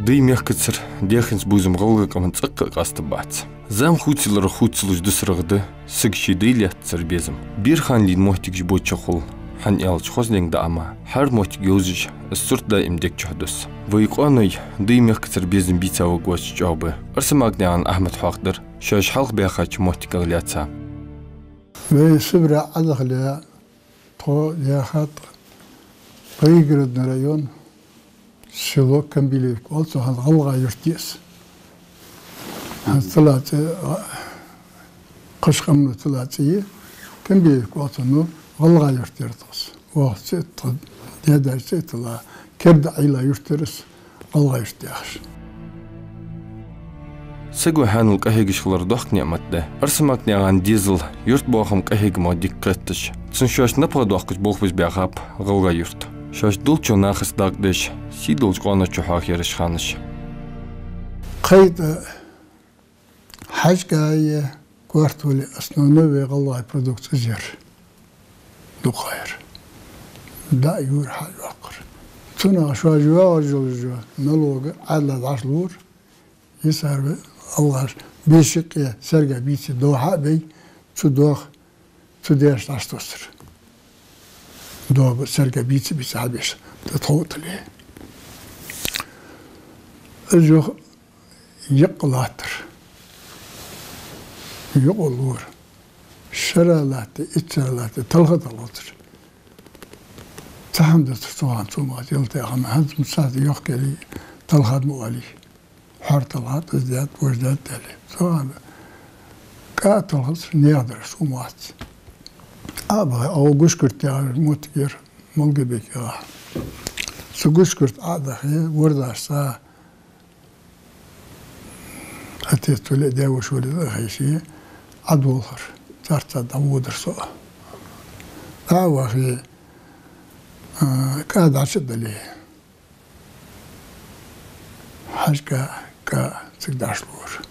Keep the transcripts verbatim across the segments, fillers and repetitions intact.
Даьй мехкацара дехинца бувзам гӀалгӀай къаман цӀаккха а къаста бац. Зама хувцалурах хувцалуш дусаргда сага ший даьй лаьттацара безам. Бера хана лийнна моттигаш боча хул, хӀана аьлча хозденга даа ма, хӀара моттиг йовзаш, из сурт даим дег чу дус. Вай къоаной даьй мехкацара безам бийца варгвоацаш чӀоагӀа ба. Арсамакнаькъан Ахьмада хьоахадир шоаш хьалха баьхача моттигах лаьца. Вай Сибре Ӏодахале, тхо яхад Пригородный район, село Камбилевка оал цох, хӀанз ГӀалгӀай-Юрт я из. ХӀанз тӀала цӀи, кхыча къаман тӀала цӀи я, Камбилевка оал цох, ну, ГӀалгӀай-Юрт яр тхоца. Оаха цӀи тха даь-даьша цӀи тӀала керда Ӏийла юрт яр из, ГӀалгӀай-Юрт яхаш. Саго хьанал къахьегаш хилар доккха ниӀмат да. Арсамакнаькъан дезал, юртбоахам къахьегамах дика кхеташ, цунна шоашта напагӀа доаккхаш болх беш баьхаб ГӀалгӀай-Юрт. Шоашта долчча нахаца дакъа деш, сий долча къоаночоа хьоахаяр уж ханаш. Кхайтта хьажкӀа а, картофель а, основной вай гӀалгӀай продукци из яр. Дукха яр. ДӀа юар, хьа йоаккхар. Цунах шоаш йоагӀаш йола налог Ӏаьдала дӀалур. Йисар вай гӀалгӀаша беши къе серга бийца доха а бей, цу доха, цу деш дӀасатоссар. Доха серга бийца-бийца хьабеш, тӀа тхов а тиле. Из юха юкъ латтар. Юкъ лора. Шера латте, итцара латте, талха талхацар. Цхьа хӀама дацар цу хана, цу ма аз ялте хана, хӀанз ма цхьа йохкели, талхад ма оали. Хьор талхад, из даьд, вож даьд, аьле. Цу хана кӀа а талхацар, наьха дараш, цу ма вац. Ӏо а бахе, Гушкурт яхаш моттиг яр, Малгобек яхаш. Цу Гушкурт Ӏо а дахе, вордашца, отец вале а, даь-воша вале а, хайши Ӏодолхар. Царца дӀаводар со. ДӀа а вахе, а, кӀа дӀачу а дале, хьажкӀа, кӀа цига дӀалора.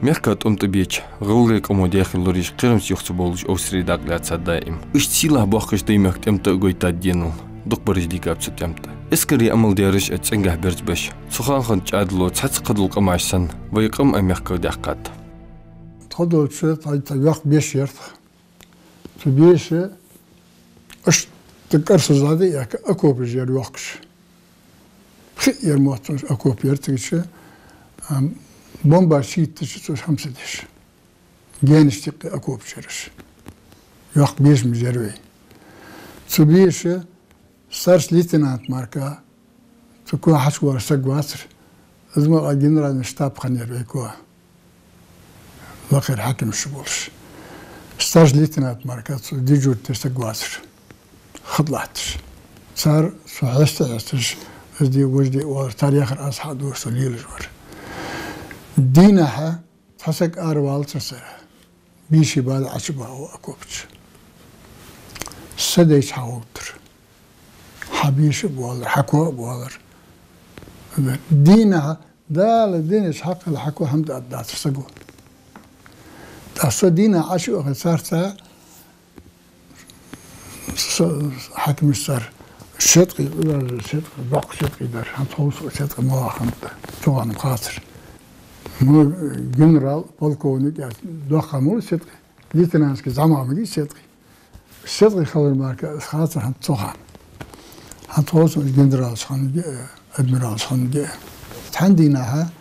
Мехка тӀом тӀабеча гӀалгӀай къамо даь хилараш кхерамца юха ца бовлаш овсаре дакъа лаьцад даим. Иштта сийлахь бохкаш даьй мехка тӀем тӀа а гойтад денал, дукха бараш дийгаб цу тӀем тӀа. Эскаре Ӏамал дераш а цӀенгахьа берзабеш, цу хана хинна чӀоагӀдола цхьацца кхыдола къамаш санна, вай къам а мехках даьккхад. Тхо долча тӀа йоккха беш яр тха. Цу беша, иштта кӀарсаза да яхка, окопаш яр йохкаш. Пхиъ яр мотт цунца, окоп яр цига чу, ам, бомбаш чуйиттача цу чу хӀама ца деш. Гаьнашта юкъе окопаш яр уж. Йоккха бешамаш яр вай. Цу беша старший лейтенант мара, цу коа хьачувоагӀаш саг вацар. Из ма генеральный штаб хиннаяр вай коа. Лакхера хьакимаш болаш. Старший лейтенант мара цу дежурстве саг вацар. ХатӀ латташ. Цар со хьеста хьесташ, из де, вож де оалаш, цар яхар аз хьадувцаш со лелаш вар. Дийнахьа цхьа саг аравалацар сара. Беший бала Ӏочубаха окопа чу. Са дайча хьагӀовттар. Хьа беша а боалар, хьа коа а боалар. Дийнахьа, Дала деннача хьакъал хьа коа хӀама тӀа а дацар саго. ТӀаккха со дийнахьа Ӏочу а вахе, царца со, хьакимаш цар, седкъий, седкъий, доккха седкъий дар, хӀанз ховш седкъий ма ваханта, цу хана хацар. Ну, генерал, полковник, я доккха ма ва седкъий, лейтенантский зӀамагӀа ма дий седкъий. Седкъий хилар мара хацар хӀанз цу хана. ХӀанз ховш генералаш хиннад, адмиралаш хиннад. Цхьан дийнахьа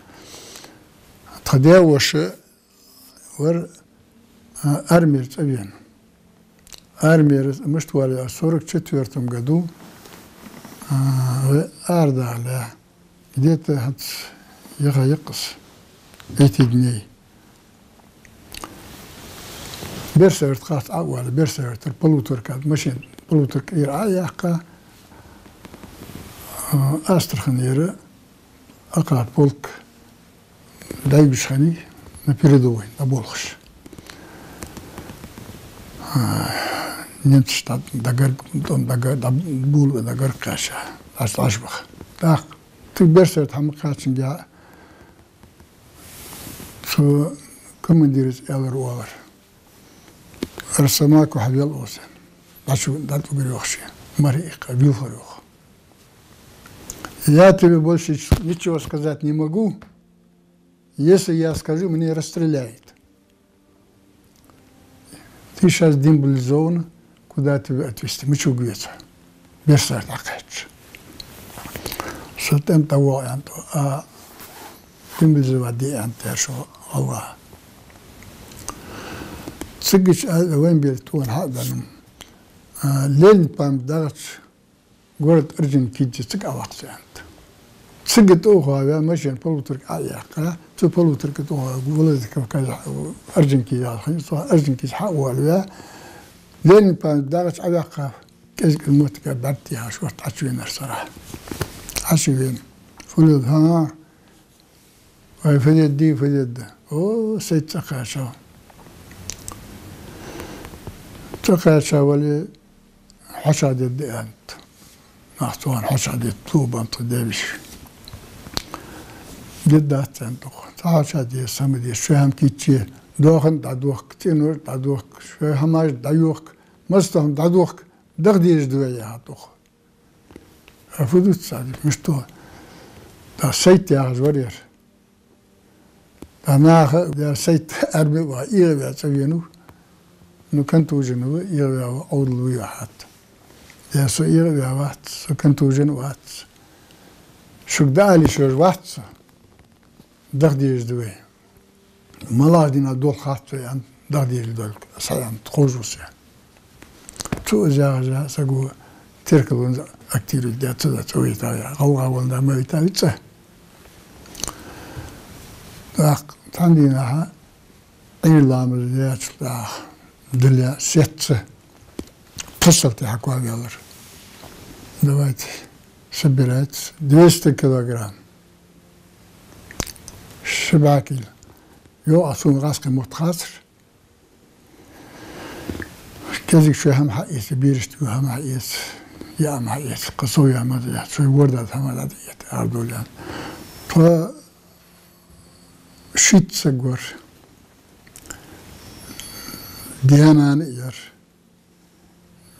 тха даь-воша вар, а, армера цӀавена. Армера мишта вале, в сорок четвёртом году, а, вай арадахале, где-то хӀанз яха я-кх из, эти дни. Берсаверт кхаччалца Ӏо а ваьле, Берсавертера полуторка, машен полуторка ира Ӏо а яьккха, а, Астраханера акхар полк дӀайигаш хиннай на передовой, дӀаболхаш. А, немцаш дӀа-, дӀагар-, дӀа-, дӀагар-, дӀаболабе дӀагарга кхаьча, Ӏаш, Ӏаш баха. ТӀаккха цига Берсаверт хьа ма кхаьччанга, цу командира аьлар, оалар: «Арсамака хьавел оцу, дӀачу, дӀатӀагара йоах ший, мара иккха, вийлхар йоах». Я тебе больше ничего сказать не могу. Если я скажу, меня расстреляют. Ты щас демобилизован, куда тебе отвезти? Мича веза? Берсара дӀакхаьчача. Со тӀем тӀа воагӀа, аьннад, а демобилизовать де, аьннад, шо гӀалгӀа. Цигача а вайна бер тӀона хьа а баьнна, а, Ленина памятник дагӀача город Орджоникидзе цига Ӏоваккха, аьннад. Цига тӀа ухаваь, машен полуторка Ӏояьккха, цу полуторка тӀа ухаваь, Владикавказ, Орджоникидзе хиннад, цу Орджоникидзе хьа а воалаваь, Ленина памятник дагӀача Ӏоваьккха, кӀезига моттиге бӀарг тӀа яхаш, шортта Ӏочувенар сарахьа. Ӏочувена. Фу леладу, хӀа? Вай, фу дергда, фу дергда? О, сайта цӀакхаьчав. ЦӀакхаьчавале, хьоашалгӀа дергда, аьннад. Нах цунна хьоашалгӀа детта лоабеннаб тха даь-веший. Дергдац, аьннад, дукха. Цхьа хьоашалгӀа де, сама де, шоай хӀама кийчъе, доахан дӀадохка, цӀенош дӀадохка, шоай хӀамаш дӀайохка, массадола хӀама дӀадохка, даха дезаш да вай, яхад, дукха. А фу дувц цар, мишта? ТӀаккха сайт яхаш вар ер. ТӀаккха наха, ер сайт арми ва, эгӀаваь цӀавена ва. Ну, контужен ва, эгӀаваь ва, Ӏовдал ва, яхад. Ер со эгӀаваь вац, со контужен вац. Шуга дӀаала йиш йолаш вац со. Даха дезаш да вай. МалагӀча дийнахьа долх хац вай, аьнна, даха дезаш долга, са, аьнна, тхожу со. Цу из яхаш саго теркалонца актирует даь, цу да цӀавайта я, гӀалгӀа волча да ма вайта вай цӀа. ТӀаккха цхьан дийнахьа Ӏуйра ламаз даьчул тӀехьагӀа, дилла сецца, пхи салтий хьакхоаваьлар. Давайте, собирайтесь, двести килограмм. Ши бӀаь кила. Йоах, сона гӀазкхий мотт хацар. КӀезига шоай хӀама хьаэца, берашта юа хӀама хьаэца, яа хӀама хьаэца, кхы сов яа ма да, шоай ворда тӀа хӀама дӀатӀаэца, арадовла, аьнна. Тхо шийтта саг вар. Даь-нана а яр.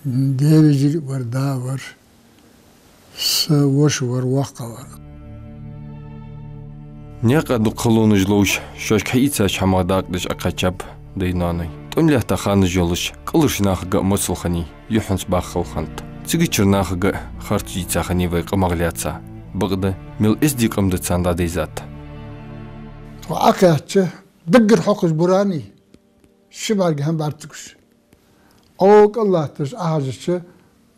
Даь-вежарий а вар, да а вар. Са воша вар, воккха вар. Наькъа дукха халонаш ловш, шоашка хьаийцача хӀамах дакъа деш Ӏокхаьчаб даьи ноаной. ТӀом лаьтта ханаш йолаш, кӀалхарча нахага а моцал хиннай, юххьанца баха хала хиннад. Цигачара нахага а харц дийца хиннай вай къамах лаьца. Бакъда, мел эздий къам да царна дӀадайзад. Тхо Ӏокхаьчача, даггара хьокхаш бурани, ши бӀарга хӀама бӀарга ца гуш. Ӏо кӀал латташ Ӏохьажача,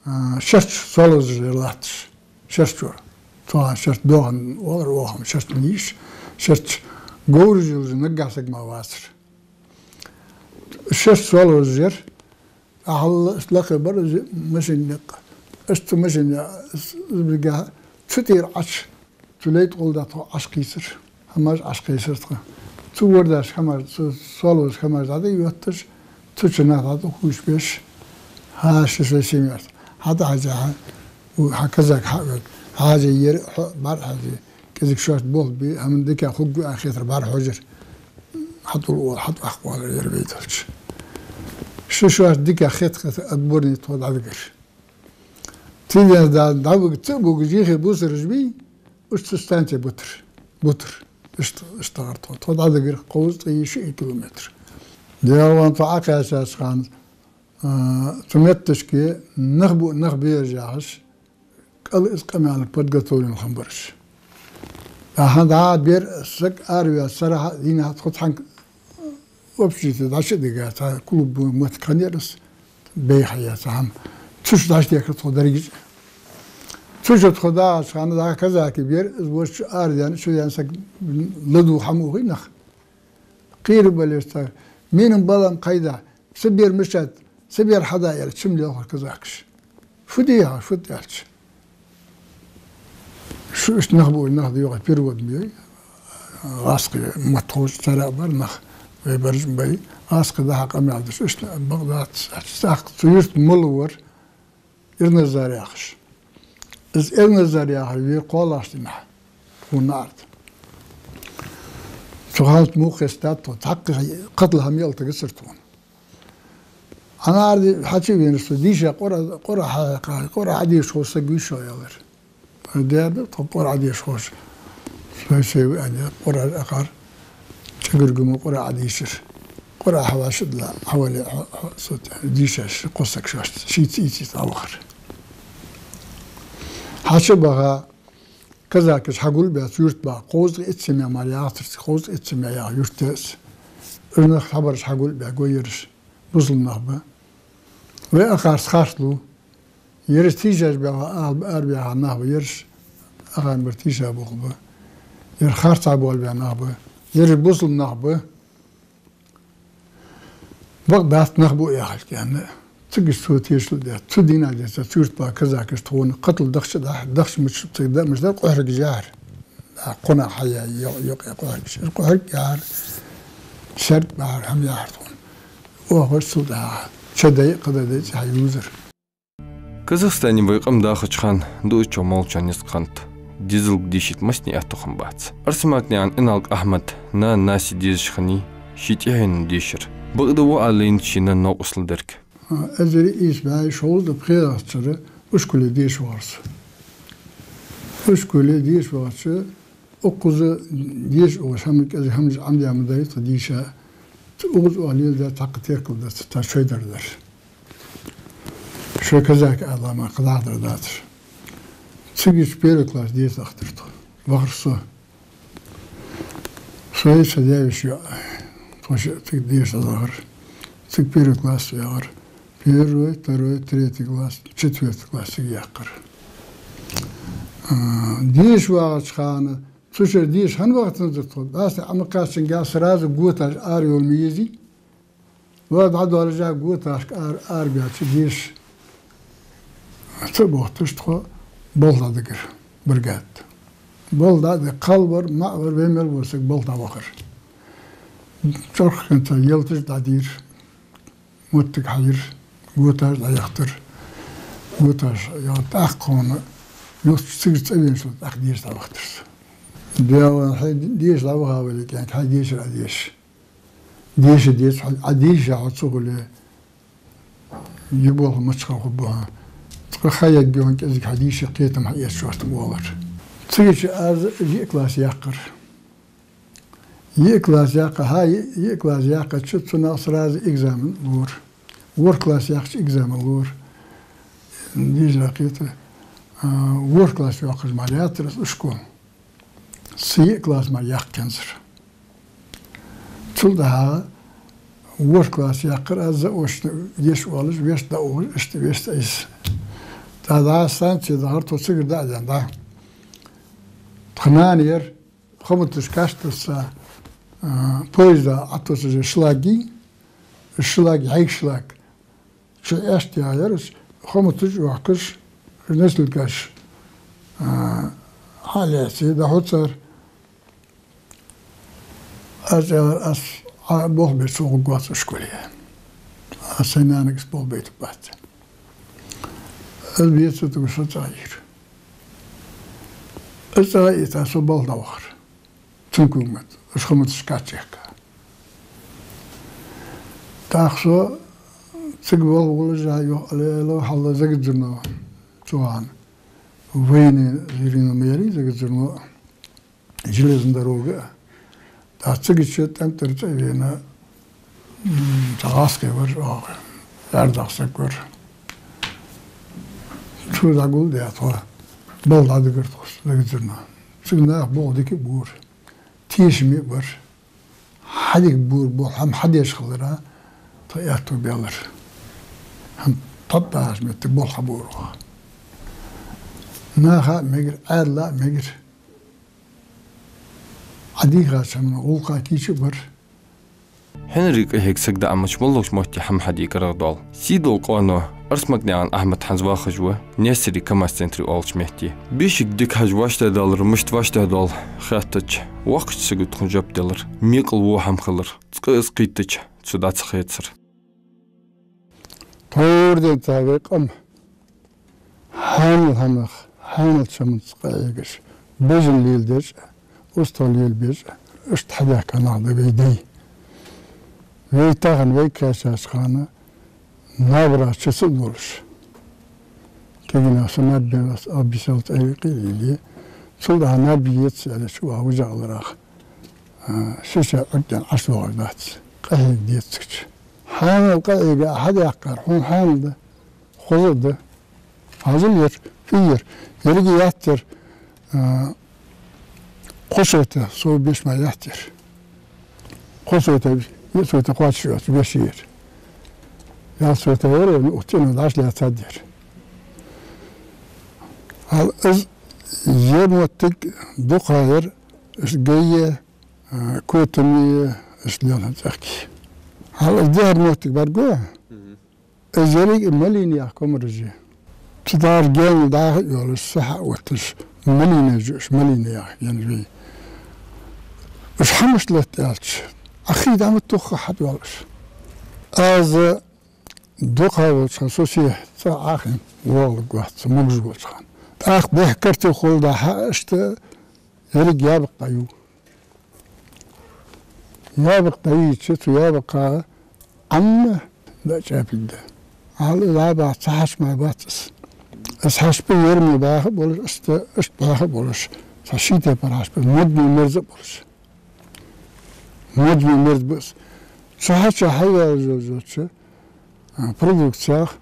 а, шерч соалозаш яр латташ. Шерч вар. Цу хана шерч доахан оалар оаха, шерч ма йий уж, шерч говраш йолаш наггахьа саг мара вацар. Шерч соалозаш яр, ахьал лакхе бар из машина никъ. Аз цу машина, аз, аз бигахьа цу тӀера Ӏочу Цу лейта гӀолла тхо Ӏочукхийсар, хӀамаш Ӏочукхийсар тха. Цу вордашка хӀамаш, цу соалозашка хӀамаш дӀа а йотташ, цу чу нах дӀатӀахувшабеш, хьаша шоай семьяшца. ХьатӀахьежа, хьа, у, хьа казак хьа а вер. Хьажа ер, хьо бӀарахьежа. КӀезига шоашта болх бе, хӀама дика хургва аьнна хетар бӀарахьожар. ХьатӀавола, хьатӀаваккха оалар ер вай долча. Шу шоашта дика хет-хет отборни тхо дӀадигар. Цу денз дӀа-, дӀавига ца а бугаш, йихи бусараш бий, уж цу станце бутар. Бутар. Иштта, иштта гӀар тхо. Тхо дӀадигар кхузткъеи шиъ километр. Даьла ван тхо Ӏокхаьчача хана, а, цу метташка нах бу-, нах бераш яхаш, кӀал из къамаьл подготовлен хиннабараш. ТӀаккха дӀа бер саг араваьнна сарахьа дийнахьа тхо цхьан общежитие дӀачу а дига, цхьа клуб мотт хиннаяр из, бейхьа я цхьа хӀама. Цу чу дӀачудехкар тхо деррига а. Цу чу тхо дагӀача хана дӀа казаки бер, из воча арадаьнна, чудаьнна саг ладувгӀа хӀама ухий нах. Кхера бале цар: «Минам балам кхайда, са бер мишад, са бер хьада», — аьлча, чим лелхар казакаш. Фу де хьа, фу де аьлча. Шу иштта нах бу, нах да йоах, перевод ма йой. ГӀазкхий мотт ховш царех а бар нах, вай бараш а бай. ГӀазкхий дахьа къамаьл деш, иштта бакъ дац аьлча. ТӀаккха цу юрта мала вар Эрназар яхаш. Из Эрназар яхар вера кхоалагӀча дийнахьа тхона арда. Цу хана муха хестад тхо, цхьаккха кхатал хӀама ялтагацар тхона. Ӏа арда хьачу а венаш, со дийша Къура-, Къуръа хьа-, Къуръа хьадешаш хов саг вий шо, аьлар. Даьра тхо Къуръан дешаш ховш. Сой-сой ваьнна, Къуръан акхар. ЧӀагургума Къуръан дийшар. Къуръан хьавӀашагӀа дилла, хьавале, хьо-, хьо-, со дийшаш, кхо саг шоашта. Шийца-ийца дӀавахар. Хьачубаха, казакаш хьагулбаь цу юрта баха, кховзткъеи итт семья мара яхар цу, кховзткъеи итт семья яха юрт я из. Уж нах хьабараш хьагулбаь, гой ераш бусалба нах ба. Вай акхарца харц лу. Ераш тийшаш баьха, ала, арабаьха нах ба ераш, акхарна бара тийша болх ба. Ераш харцахьа болабаь нах ба. Ераш бусалба нах ба. Бакъ дац нах ба яхилга аьнна. Цига цо тешал даьд. Цу дийнахьа денз цу юрта баха казакаш тхона кхатал дахча даха, дахча мича цига да, мича дар къухьаргаш яхар. А, кхунах хьаяь, йо-, юкъе къухьаргаш. Къухьарг яхар, шаьрда бахьар, хӀама яхар тхона. Оаха цул тӀехьагӀа ча дай, кхы дай цӀи хьаювзар. Казахстане вай къам дахача хана дуачох молча низ кхант. Дезалга дийшийта массане аьттув хиннабац. Арсамакнаькъан Иналкъа Ахьмада нана Насе дезаш хиннай ший тӀехьенна дешар. Бакъда ва аьнна лайнад ший нанна новкъостал дерг. Эзар ийс бӀаь шовзткъеи пхелагӀча шера ишколе деша вахар со. Ишколе деша вахача, укхаза деша оаш хӀама кӀезига хӀамаш Ӏомадаь ма дарий тха дийша. Укхаза оаха леладаь цхьаккха теркал дац, тха шоай дар дар. Шоай казака Ӏаламат кхы даха дар дацар. Цига первый класс деша дахийтар тхо. Вахар со. Со а, са даь-веший йоӀ. Тхо шиъ цига деша дахар. Цига первый класс яхар. Первый, второй, третий класс, четвёртый класс цига яьккхар. А, деша вагӀача хана, цу шера деша хӀана вахийтанзар тхо? ДӀаса Ӏо ма кхаьчча, сразу готаш ара йолла ма езий. Ва дӀадоаллаш готашка ара, арабаьлча деша ца бохийташ тхо болх дӀадигар, бригада. Болх дӀадигар, кхалвар, маӀвар, вай мел вола саг болх дӀавахар. ЧӀорхханца ялаташ дӀадийр, моттиг хьайир, готаш дӀаяхийтар. Готаш яхар, тӀаккха хьона, юхача цига цӀавеначул тӀехьагӀа деша дӀавахийтар со. Даьла, хьай деша дӀаваха вале, кӀаьнк, хьай дешар Ӏодеша. Деша деза хьо, Ӏа дийша хьо ца хуле, ер болх мичахьа хургба хьа. Цкъа ха ергья хьона кӀезига хьа дийша, кхетам хьаэца шоашта, оалар. Цигача аз йиъ класс яьккхар. Йиъ класс яьккха, хьа, йиъ, йиъ класс яьккхача, цунах сразу экзамен лора. ВорхӀ класс яьккхача экзамен лора. Дийша кхета, а, ворхӀ класс йоаккхаш мара яцар аз ишкол. Са йиъ класс мара яккха янзар. Цул тӀехьагӀа ворхӀ класс яьккхар аз, заочно деша оалаш, вешта дӀаухаш, иштта вешта из. ТӀаккха дӀа станце дахар, тхо цигара дӀа а даьнна дӀа. Тха нана яр, хоматаш кашташца, а, поезда Ӏотоссаш я шлаг, шлаг, хьайга шлаг. Ши эшта яр уж, хоматаш йохкаш, несилкаш, а, хьалаьций, дӀахьу цар. Аз аьлар, аз Ӏа болх бе со гӀоргвац ишколе. Аз сай нанага из болх байтаргбац. Аз бецац, тӀаккха со цӀагӀа йир. Аз цӀагӀа йита, со болх дӀавахар. Цунга кугмат, уж хоматаш качехка. ТӀаккха со цига болх болаш а, йоах, лело хьалла Загадзурно цу хана. Военный зверино ма ярий Загадзурно, железная дорога. ТӀаккха цигача тӀем тӀара цӀавена, м, цхьа гӀазкхи вар, оаха, ярдах саг вар. Цо дӀагулдаь тхо, болх дӀадигар тхо Загадзурно. Цига наха болх дика а бора. Тешаме а бар. Хьадика бора болх, хӀама хьадеш хилара, тха аьттув баьлар. ХӀама тӀадахача метте болх хьабора оаха. Наха а мегар, Ӏаьдала а мегар. Ӏадийхача хӀаман гӀулакха кийча а бар. Хьинар къахьега саг дӀаамача, моллагӀча метте хӀама хьаде карагӀдоал. Сийдола къоано Арсамакнаькъан Ахьмад хӀанз вахаш ва Наьсаре КамАЗ-центр оалача метте. Бешага дика хьажа вӀаштӀехьадалар мишта вӀаштӀехьадоал хаьттача, воккхача саго тхона жоп делар: мекъал во хӀама хилар, цкъа из кхийттача, цо дӀа ца хецар. Тхьовра денз цхьа вай къам хьанал хӀамах, хьаналча хӀаманца къахьегаш, бежан леладеш а, устагӀа лелабеш а, иштта хьадаьхка нах да вай дай. Вай тахан вайга кхаьчача хана набараш чу ца а долаш, Кагий нах са наб бе вац, а бисел цӀерий къе а йилле. Цул тӀехьагӀа наб ецац аьлча, ва вижа гӀаларах. А, ши ша Ӏуртден Ӏаш лоагӀаш дац. Къахьега деза цига. Хьанал къахьега а хьадаьккхар, хьона хьанал да. Хоза да. Хьажал ер, фу ер. Еррига яц ер, а, кхо сотый совбеш мара яц ер. Кхо сотый, йиъ сотый кхоачаш йоацаш беш я ер. Ялх сотый яр ер, ну, цӀена дӀашлаьцад ер. Хьал из ер моттиг дукха яр, из гай я, а, котам я, из лелхьан цӀагӀа. Хьал из дехьара моттиг бӀаргагу? Из еррига малина яха комараш я. Цу тӀара гаьнал дӀахо а йолаш, са хьа а отташ, малина я уж, малина яха гаьнаш я. Уж хьа мишта латт аьлча, Ӏа хий дӀа ма тохха хьатӀайоалаш. Аз дукха волча хана со се цӀагӀа Ӏохайна воалларгвац, могаш волча хана. ТӀаккха бехк картех хул да хьа, иштта еррига ябакъ дӀаю. Ябакъ дӀайича, цу ябакъа Ӏамма да чӀаьпиг да. Хьал из Ӏа бац, цхьа хьаьшпа мара бац из. Из хьаьшпа ер мо баха а болаш, иштта, иштта баха а болаш, цхьа ший тайпара хьаьшпа, модно мерза а болаш. Модно мерза ба из. Цу хьаьшпа хьайоалаш йолча, а, продукцех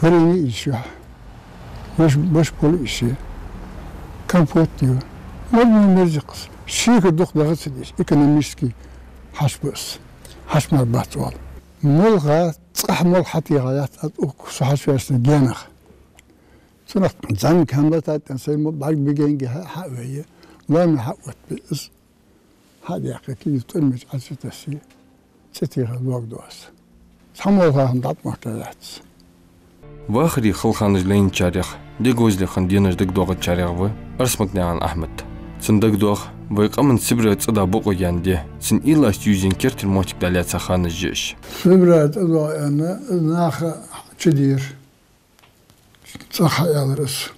варенье йиш я, баш-, башбола йиш я, компот я. Модно мерза я-кх из. Шийга дукха даха ца дезаш, экономически хьаьшпа ба из. Хьаьшпа мара бац оал. Молха, цкъа молха хьатӀехьа яц аз укх со хьаьшпашта гаьнах. Цунах зӀамига хӀама лататтӀен сай мо бӀарг бигенге хьа-, хьа а вайя. Лоаме хьа а оттабе из. Хьа а даьккха, кагий тӀормеча Ӏа ца тассе, цӀи техар лоархӀаргда аз. Цхьа молха хӀама дӀатӀамохка яц. Вахаре хала ханаш лайначарех, дегӀозале хинна денаш дагадоагӀачарех ва Арсмакнаькъан Ахьмад. Цун дагадоагӀа вай къаман Сибре цӀадаха бокъо яьнна ди, цун уйлашца ювзаенна керттера моттиг дӀалаьца ханаш я уж. Сибре цӀадоагӀа аьнна, из наха чудийра. ЦӀагӀа хьаалар из.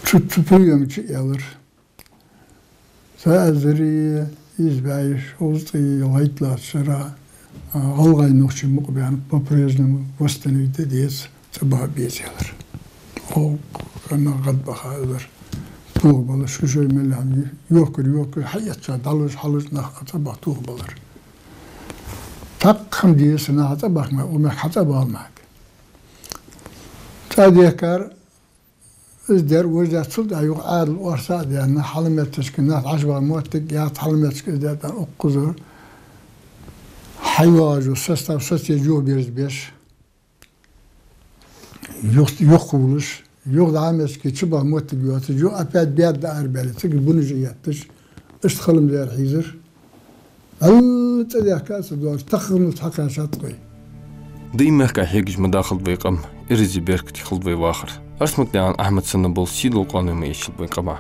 Цу, цу приёме чу а аьлар. Са азари из баьи шовзткъеи ялхайтлагӀча шера, а, гӀалгӀай-нохчий мукъабаьннаб, по-прежнему восстановить де деза, цӀабаха беза аьлар. О, хӀанз гӀадбаха аьлар. Тохабалар, шоай-шоай мел хӀама йохкар, йохкар, хьаэцача дӀалуш, хьалуш нах а цӀабаха тохабалар. Тхаккха хӀама деза са наха цӀабахка мара, укх мехка хьацӀабала мара. ЦӀа дехкар, из дер, вождя цул тӀехьа юха Ӏаьдал орца а даьнна, хьалметташка нах Ӏаш баха моттиг яц, хьалметташка из даьтта укхаза хьайоагӀаш йола состав соцаеш юхаберзабеш, юх-, юхавувлаш, юха дӀа метташка чубаха моттиг йоацаш, юха опять баьд да арабаьле, цига бунаж а етташ, иштта хала ма дара хьийзар. Алла цӀадаьхка а ца доагӀаш, тахханал цхьаккха шатткъой. Даим мехка хьегаш ма дахалда вай къам, ираз беркате хилда вай вахар. Арсмакнаькъан Ахьмад санна бола сийдола къоаной ма эшалда вай къаман.